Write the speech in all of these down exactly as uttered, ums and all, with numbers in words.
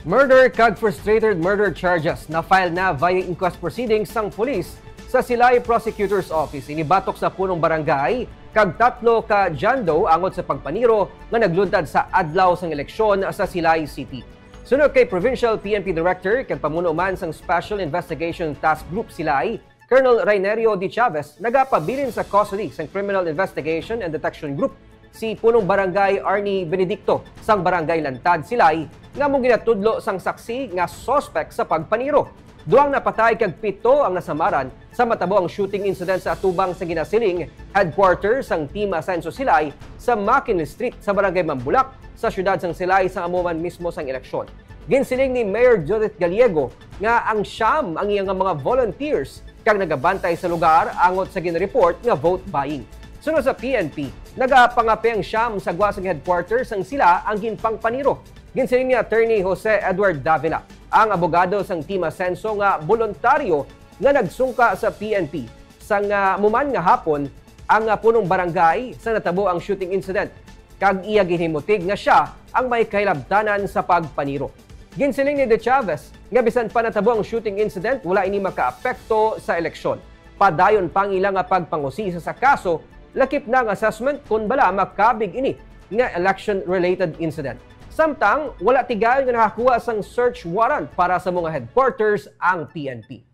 Murder kag frustrated murder charges na-file na via inquest proceedings sang pulis sa Silay Prosecutor's Office. Ini batok sa punong barangay kag tatlo ka John Doe angot sa pagpaniro nga nagluntad sa adlaw sang eleksyon sa Silay City. Suno kay Provincial P N P Director kag pamuno man sang Special Investigation Task Group Silay, Colonel Rainerio D. Chavez, nagapabilin sa custody sang Criminal Investigation and Detection Group si Punong Barangay Arnie Benedicto sang Barangay Lantad, Silay, nga amo ginatudlo sang saksi nga suspek sa pagpaniro. Duang napatay kag pito ang nasamaran sa matabo ang shooting incident sa atubang sa ginasiling headquarters sang Team Asenso Silay sa McKinley Street sa Barangay Mambulak sa siyudad sang Silay, sang amo man mismo sang eleksyon. Ginsiling ni Mayor Judith Gallego nga ang siyam ang iya nga mga volunteers kag nagabantay sa lugar angot sa ginreport nga vote buying. Suno sa P N P, nagapangape ang siyam sa gwa sang headquarters sang Silay ang ginpangpaniro. Ginsiling ni Attorney Jose Edward Davila, ang abogado sang Team Asenso, nga boluntaryo nga nagsungka sa P N P. Sang, ah, amo man nga hapon, ang, ah, punong barangay sa natabo ang shooting incident, kag iya ginhimutig nga sia ang may kahilabtanan sa pagpaniro. Ginsiling ni De Chavez nga bisan pa natabo ang shooting incident, wala ini makaapekto sa eleksyon. Padayon pa ang ila nga pagpangusi sa, sa kaso, lakip na ang assessment kon bala makabig ini nga election-related incident. Samtang wala tigayon nga nakakuha sang search warrant para sa mga headquarters ang P N P.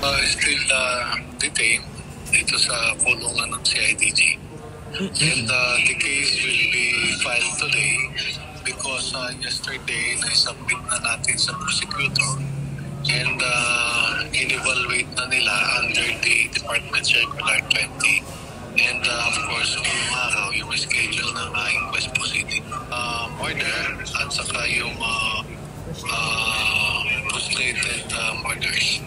Uh, still uh, detained dito sa kulungan ng C I D G. And uh, the case will be filed today because uh, yesterday na-submit na natin sa prosecutor and uh, in-evaluate na nila under the Department Circular twenty. And uh, of course, ngayong araw, yung schedule ng uh, inquest proceeding. Uh, murder at saka yung uh, uh, frustrated uh, murders.